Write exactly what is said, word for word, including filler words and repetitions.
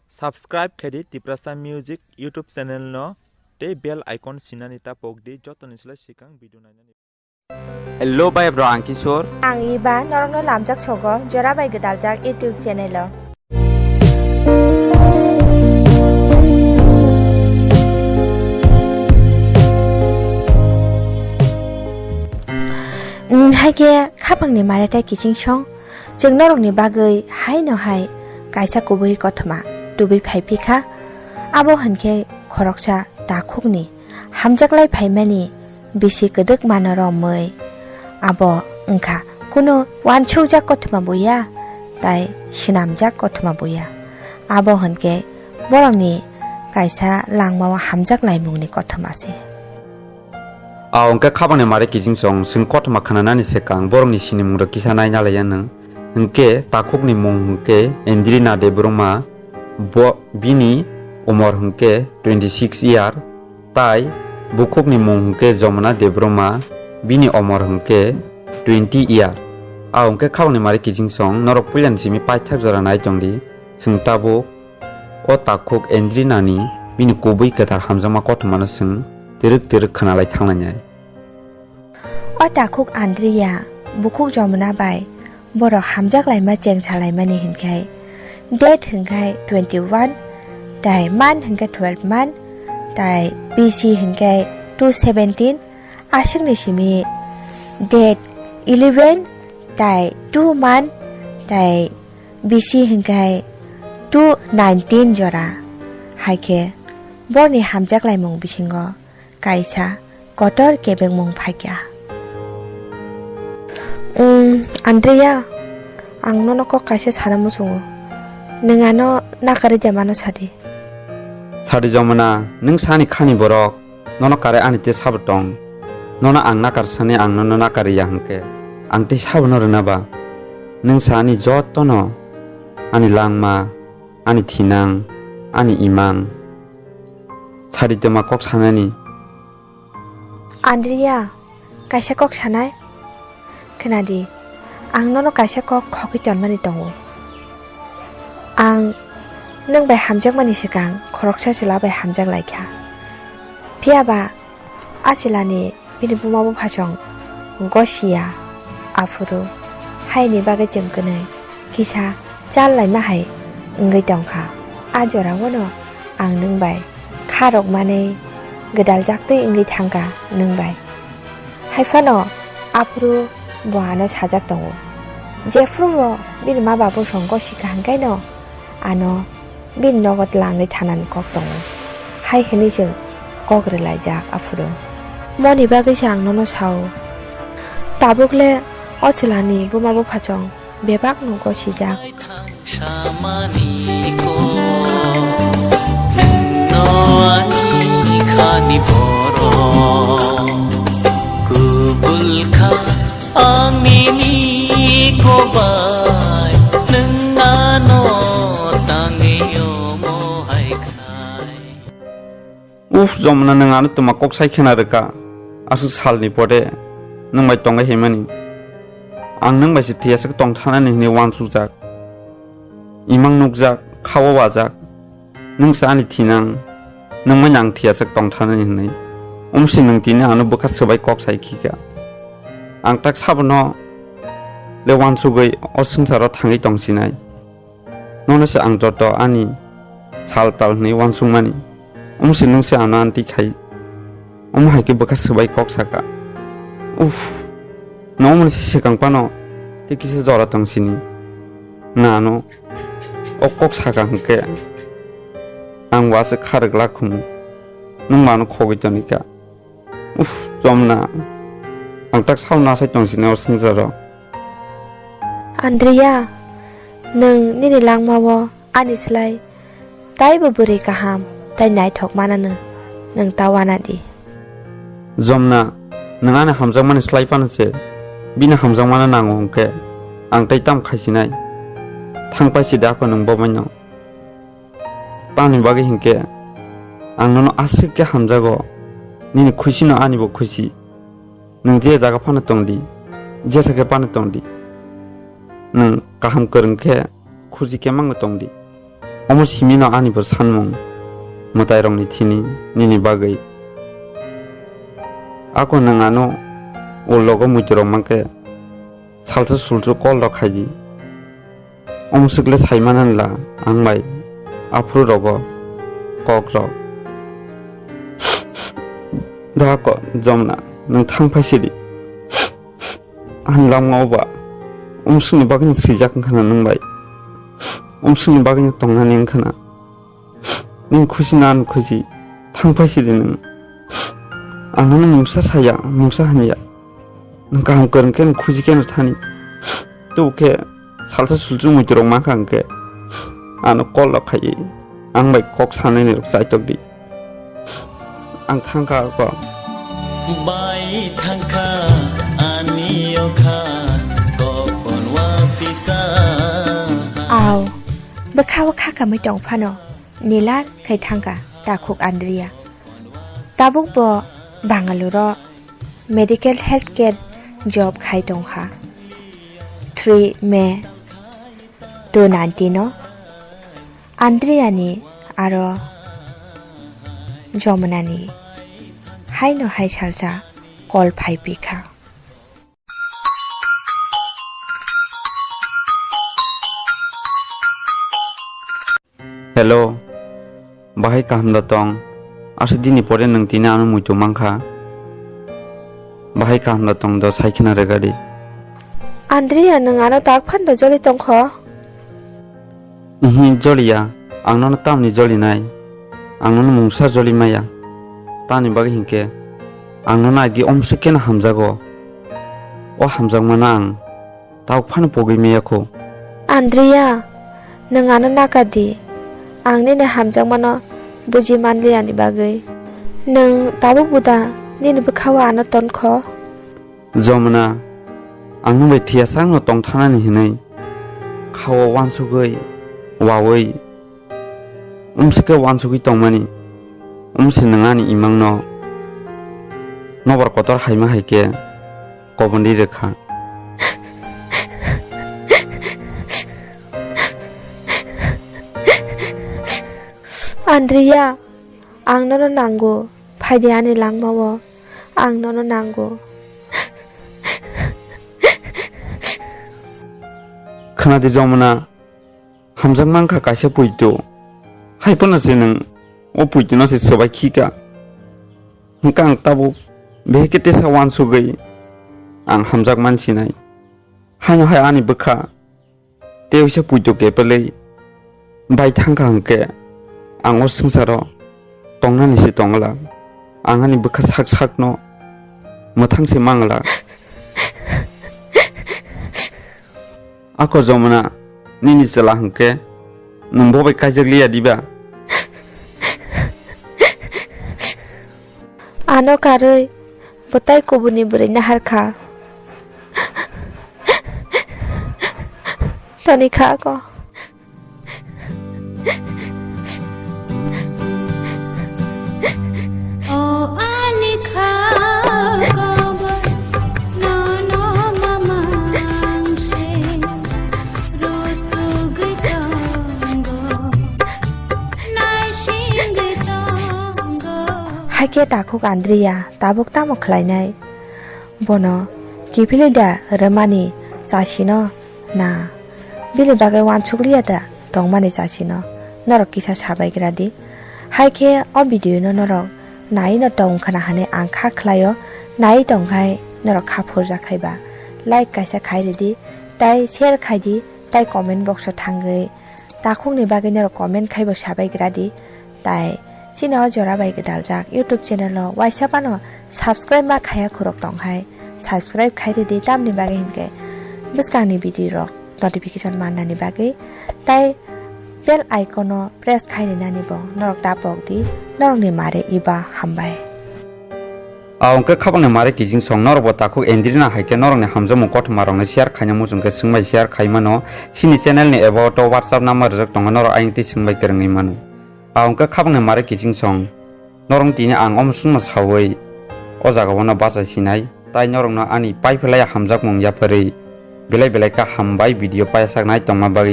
Subscribe khe di Tiprasa Music YouTube channel no tei bell icon sinani ta pok di jotoni slai swkang video nainani. Hello bai bro, ang Kishore. Ang Iba, norokno lamjak sogo Jorabai Gwdaljak YouTube channel o. Hai khe khapangni mare tei kiching song. Chwng norokni bagwi haino hai kaisa kubui kothoma tubui phai phi kha. Abo hwn khe khoroksa takhukni hamjaklai phaimani bisi kwdwkmano romwi. Abo wng kha kunu uansukjak kothoma buya tai swnamjak kothoma buya. Abo hwn khe borokni kaisa langmao hamjak laimungni kothoma se. A hwnkhe khapangni mare kiching song, chwng kothoma khnanani swkang borokni sinimung rok kisa naina laiya nwng. Hwnkhe takhukni mung hwnkhe Andrina Debbarma, bo, bini umor hwnkhe twenty six year, tai bukhukni mung hwnkhe Jomona Debbarma, bini umor hwnkhe twenty year. A hwnkhe khapangni mare kiching song, norok puilani simi paithak jora nai tongdi, chwng tabuk o takhuk Andrinani bini kubui kwthar hamjakma kothomano chwng twrwk twrwk khwnalai thanglainai. O takhuk Andria bukhuk Jomona bai borok hamjak laima cheng salaimani hinkhai date hinkhai twenty one, tai man hinkhai twelve man, tai B C hinkhai two seventeen, aswkni simi date eleven tai two man, tai B C hinkhai two nineteen jora. Hai khe borni hamjak laimung bisingo kaisa kotor kebengmung phaikha. Umm, Andrea, ang nono kok kaisa sana muchungo. Nwng ano nakarwi de mano sadi. Sadi Jomona, nwng sani khani borok, nono kare ani te sabo tong. Nono ang nakar sani ang nono nakar ya hwnkhe, ang tei sabono rwna ba? Nwng sani jotono, ani langma, ani thinang, ani imang. Sadi tongma kok sanani. Andrea, kaisa kok sanai? Khwnadi, ang nono kaisa kok khogwi tonmani tongo. Ang nwng bai hamjakmani swkang khoroksa chwla bai hamjak lai kha. Phiya ba a chwlani bini buma buphasong gosiya, aphuru haini bagwi chwng kwnwi kisa chal laima hai wngwi tongkha. A jorao no ang nwng bai kha rok manwi gwdal jaktwi wngwi thangkha nwng bai. Hai phano aphuru bo ano sajak tongo. Jephuru bo bini ma babu song gosi kha hwnkhe no ano bini nogo twlangwi thanani kok tongo. Hai hwnwi chwng kok rwlaijak aphuru. Moni bagwi se ang nono sao. Tabuk le o chwlani buma buphasong bebak no gosijak. Samani ko himno ani khani borok kubul kha ang nini kobai nwng ano tangwi omo hai khnai. Uf, Jomona, nwng ano twma kok sai khena rwkha. Aswk salni pore nwng bai tongwi himani. Ang nwng bai se thiyaswk tong thanani hwnwi uansukjak. Imang nukjak, khao wajak. Nwng se ani thinang, nwng bai ang thiyaswk tong thanani hwnwi. Umsi nwng tini ano bwkha swbai kok sai khika. Ang tak sabono le uansugwi o swngcharo thangwi tong sinai. Nono se ang joto ani sal tal hwnwi uansukmani. Omo se nwng se ano anti khai. Omo hai khe bwkha swbai kok saka. Uff. Nomo se swkang phano tei kisa jora tong sini. Na ano o kok saka hwnkhe ang waswk kharwk lak khumu. Nwng mano khogwi tonika. Uff, Jomna. Ang tak sao nasai tong sini o swngcharo. Andrea, nwng nini langmao ani slai taibo bwrwi kaham tei naithok mananw nwng ta wana di. Jomna, nwng ani hamjakmani slai phano se bini hamjakmano nango hwnkhe ang tei tamo khaisinai? Thang paisi da kho nwng bo baino. Tamni bagwi hinkhe ang nono aswk khe hamjago, nini khusino anibo khusi. Nwng je jaga phano tongdi, jesa khe phano tongdi. Nwng kaham kwrwng khe khusi khe mangno tongdi. Omo simino ani bo sanmung mwtairokni thini nini bagwi. Ako nwng ano ulogo muiturok mankhe salsa sulsu call rok khaidi. Omo swkle saimananla ang bai aphuru rogo kok rok. Da ko Jomna, nwng thang phai sidi. Ang langmao ba umsukni bagwino swijak wngkha na nwng bai? Umsukni bagwino tongnani wngkha na? Nwng khusi na ano khusi? Thang phai sidi nwng. Ang nono mungsa saya, mungsa hanya. Nwng kaham kwrwng khe nwng khusi khe no thani. Tubukhe salsa sulsu muiturok mankha hwnkhe ano call rok khaiwi ang bai kok sanani rok chaitok di. Ang thangkha ako. Bai thangkha ani okha kokon wa pisa. Aw, bwkha o kha kamwi tong phano, nilar khai thangkha takhuk Andrea. Tabuk bo Bangalore o medical healthcare job khai tongkha. Three May two nineteen o Andrea ni aro Jomna ni haino hai salsa call phai pikha. Hello, bahai kaham da tong? Asa dini pore nwng tini ano muitu mankha. Bahai kaham da tong do sai khna rega di. Andrea, nwng ano tak phan da joli tongkho? Ihi, joliya. Ang nono tamni jolinai? Ang nono mungsa joli maya. Tamni bagwi hinkhe ang nono agi omswk keno hamjago. O hamjakmano ang tabuk phano pogwi maya kho. Andrea, nwng ano nakadi. Ang nini hamjakmano buji manliyani bagwi. Nwng tabuk buda nini bwkhao ano tonkho? Jomna, ang nwng bai thiyasakno tongthanani hinwi khao wansugwi, wawi, umswkhe wansugwi tongmani. Umse nwng ani imangno nobor kotor haima hai khe kobonwi rwkha. Andrea, ang nono nango. Phaidi ani langmao. Ang nono nango. Khwnadi Jomna, hamjak mankha kaisa puitu. Hai phano se nwng o puituno se swbai khika. Hwnkhe ang tabuk beheke tesa wansugwi ang hamjak mansinai. Haino hai ani bwkha tei uisa puitu kepelwi bai thangkha hwnkhe ang o swngcharo tongnani se tongla. Ang ani bwkha sak sakno mwthang se mangla. Ako Jomna, nini chwla hwnkhe nwng bo bai kaijak liya diba? Ano karwi bwtai kubuni bwrwi naharkha. Toni kha ako. O ani kha kobo nono mamang se rutugwi tongo, naisingwi tongo. Haikhe takhuk Andrea tabuk tamo khlainai? Bono kiphilwi da rwmani chasino na bini bagwi wansukliya da tongmani chasino? Norok kisa sabaigra di. Haikhe o video no norok nai no tong khna hwnwi ang kha khlaio. Nai tongkhai norok kha phurjak khaiba like kaisa khai ridi, tai share khai di, tai comment box o thangwi takhukni bagwi norok comment khaibo sabaigra di. Tai chini o jora bai gwdaljak YouTube channel o waisa phano subscribe ma khaiya khorok tongkhai subscribe khai ridi, tamni bagwi hinkhe bwskangni video rok notification mannani bagwi. Tai bell icon o press khai rinani bo norok ta pok di. Norokni mare iba hambai. A hwnkhe khabangni mare kijing song norokbo takhuk Andrea hai khe norokni hamjakmung kothoma rokno share khaina muchung khe swngbai share khai mano. Chini channel ni about o WhatsApp number rijak tongo, norok ayang tei swngbai kwrwngwi mano. A hwnkhe khabangni mare kijing song norok tini ang omswkno sawi o jaga o no bachai sinai, tai norokno ani paiphlai hamjakmung yapharwi belai belai kha hambai video paisaknai tongma bagwi.